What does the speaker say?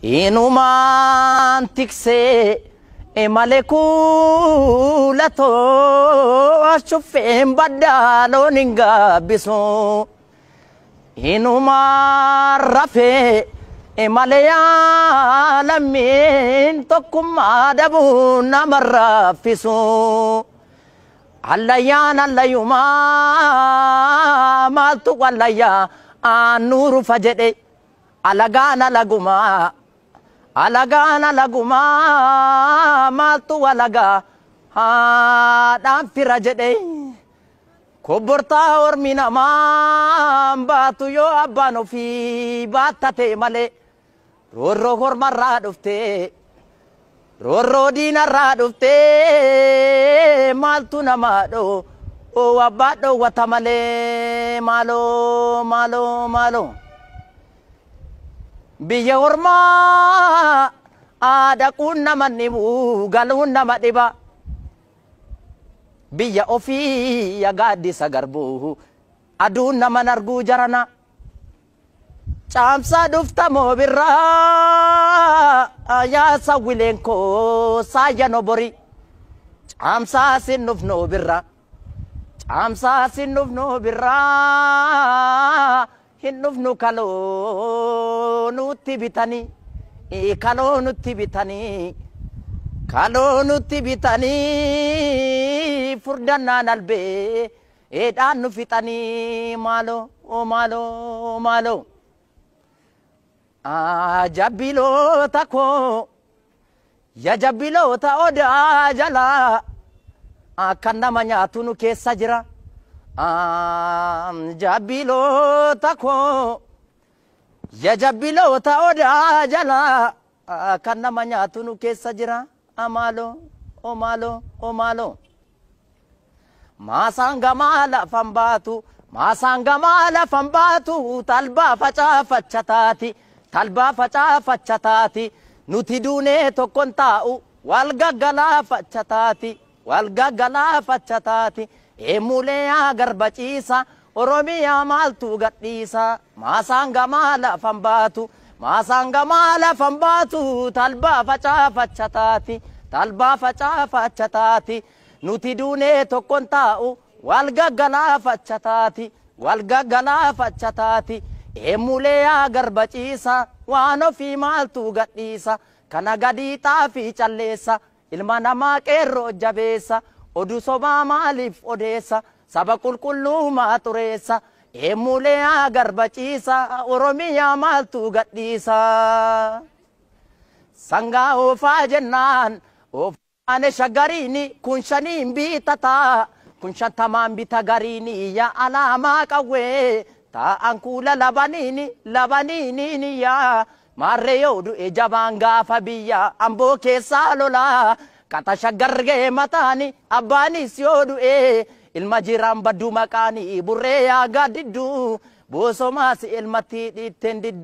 Inumaan tiksee malee kuulatoo ashuffeen baddaa loon hin gaabbisu. Inumaan rafee malee yaalammiin tokkummaa dhabuu nama raffisu. Allayyaan allayyumaa maaltu wallayyaa aannuurufa jedhe alagaan alagumaa. Alagaan alagumaa maaltu walagaa haadhaan fira jedhe. Kobbortaa ormi namaa baatu yoo abbaan ofii baattate malee. Roorroo hormarraa dhuftee roorroo diinarraa dhuftee maaltu namaa dhoo abbaa dhoowwata malee maaloo maaloo maaloo. Biyya ormaa dhaquun nama dhibu galuun nama dhiba. Biyya ofii gaaddisa garbuu aduun nama arguu jarana. Caamsaa dhufta moo birraa yaa sawwileen koo saayya bori. Caamsaa sin dhufnoo birraa caamsaa sin dhufnoo birraa. Hin dhufnu kaloo nutti bitanii kaloo nutti bitanii kaloo nutti bitanii furdannaan albee dhaan nu fixanii maaloo maaloo maaloo. Jabbiloota koo ya jabbiloota odaa jalaa kan nama nyaatu nu keessa jira. Jabbiloota koo ya jabbiloota odaa jalaa kan nama nyaatu nu keessa jira. Maaloo maaloo maaloo. Maasaan gamaa lafan baatu maasaan gamaa lafan baatu talbaa facaafacha taati talbaa facaafacha taati nuti duunee tokkon taa'u wal gaggalaafacha taati wal gaggalaafacha taati. Eemulee garba ciisa Oromiyaa maaltu gadhiisa maasaan gamaa lafan baatu maasaan gamaa lafan baatu talbaa facaafacha taati talbaa facaafacha taati nuti duunee tokkon taa'u wal gaggalaafacha taati wal gaggalaafacha taati. Eemulee garba ciisa waan ofii maaltu gadhiisa kana gadii xaafii calleessa ilma namaa qeerroo jabeessa. Oduu sobaa maaliif odeessa saba qulqulluu maa xureessa eemulee garba ciisa Oromiyaa maaltu gadhiisa. Sangaa oofaa jennaan oofaan shaggariini kun shaniin bitataa kun shantamaan bita gariini yaa alaamaa qawwee taa'an kuula labaniini labaniini yaa maarree yoo du'e jabaan gaafa biyya amboo keessaa lolaa. Kata shaggargee mataani abbaanis yoo du'e ilma jiraan badduu maqaanii burree yaa gaaddidduu boosomaas ilmatti dhiitteen diddu.